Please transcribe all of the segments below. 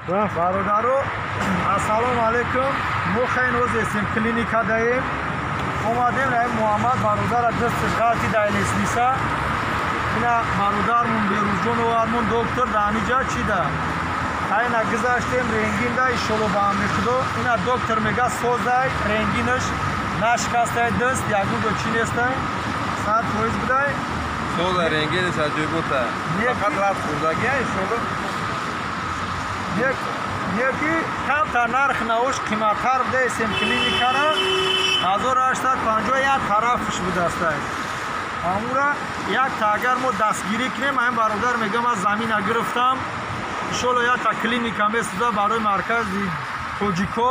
Рафт. Бародаро, ассалому алайкум. Мо хайн ҳозирем, клиника даем. Омадем раи Муҳаммад бародара, дасташ ғалти дай лестница. Ина бародармон Берузҷон овардмон, доктор да ҳамиҷа чӣ да. Айна гузаштем рентген да, иншолло ба амри Худо. Ина доктор мега, созай, рентгенаш нашикастай, даст ягон ҷо чӣ нестай. 100% будай. Соза, рентгенаш аҷоибота. Фақат лат хӯрдагия, иншолло. Неки камтар нарх навош қиматтар будаесем, клиникара 1850 як тарафш будастай. Амура якта агар мо дастгирӣ кунем, ҳамин бародар мегӯям, аз замина гирифтам, иншолло якта клиника месӯза барои маркази тоҷико,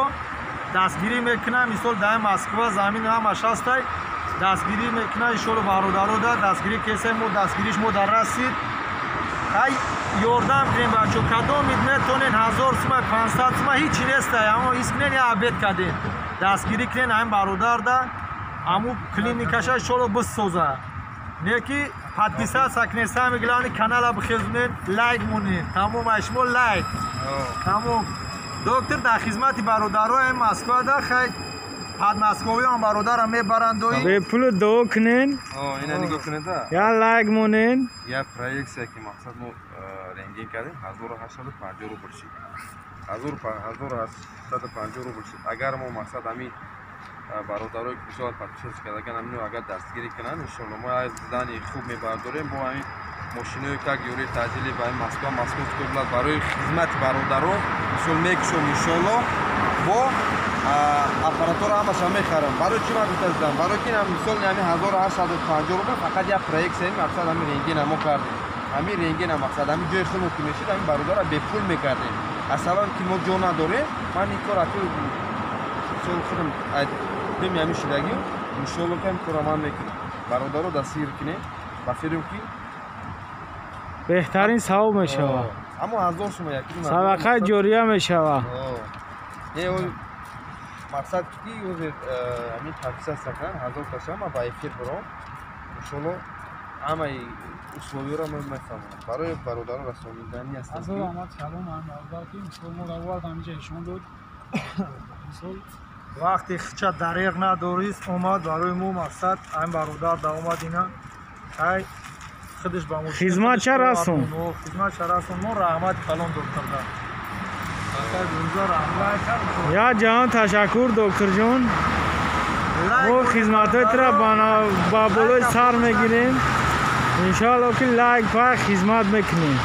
дастгирӣ мекунам. Мисол, дар Москва замин ҳамаш ҳастай, дастгирӣ мекунам, иншолло. Бародаро да дастгирӣ кесем, мо дастгириш мо дар расид. Ай ёрдам кунем, бачо, кадомид метонен, 1000 сума, 500 сума, ҳичи нестай, аммо ҳис кунен, я обед кардем, дастгирӣ кунен ҳамин бародар да, ҳамун клиникаша иншолло бисоза. Неки подписаться кунед, самое главное, канала бихезунед, лайк монед, тамом, ай шумо лайк, тамом. Доктор дар хизмати бародарои Москва да, хай подмосковиён бародара мебаранд дои. Бепулу дуо кунен. Ина нигоҳ кунед. Я лайк монен. Я проекция ки мақсад мо рентген кардем, 1850 рубл шид, 1850 рубл шид. Агар мо мақсад ҳамин бародарое ки мисол подписаться кардаган, ҳамино агар дастгирӣ кунанд, иншолло мо як здание хуб мебардорем бо ҳамин мошиное, как ёрии таъҷилӣ ба ҳамин Москва, Московский область, барои хизмати бародаро мисол мекушом, иншолло. Бо аппаратура ҳамаша мехарам. Барои чӣ ман гуфта шудам? Барои ки мисол ҳамин 1850 рубл фақат як проекция, мақсад ҳамин рентгена мо кардем. Ҳамин рентгена мақсад ҳамин ҷои худмо ки мешид, ҳамин бародара бепул мекардем. Аз сабаби ки мо ҷо надорем, ман ин кор аку мисол худам деми ҳамин шудагӣ, иншолло ки ҳамин корро ман мекунам. Бародаро дастгир кунем, ба фирм ки беҳтарин савоб мешавад. Аммо 1000 сума як садақаи ҷория мешавад. Не, мақсад ки ҳозир ҳамин подписаться кунанд, 1000 таша ман ба эфир биром, иншолло ҳамаи условиёро ман мефаҳмонам барои бародарон расониданӣ ҳастам. Азор омад, салом ҳам бародар, ки мисол мо равард ҳамиҷа ишон дод мисол. Вақте хича дареғ надорист, омад барои мо, мақсад ҳамин бародар да омад, ина ай худаш ба мошин. Хизмат ча расон. Хизмат ча расон. Мо раҳмати калон доктор да. Я ҷаҳон ташаккур, докторҷон. Мо хизматҳои тура ба болои сар мегирем, иншоалло ки лайк пай хизмат мекунем.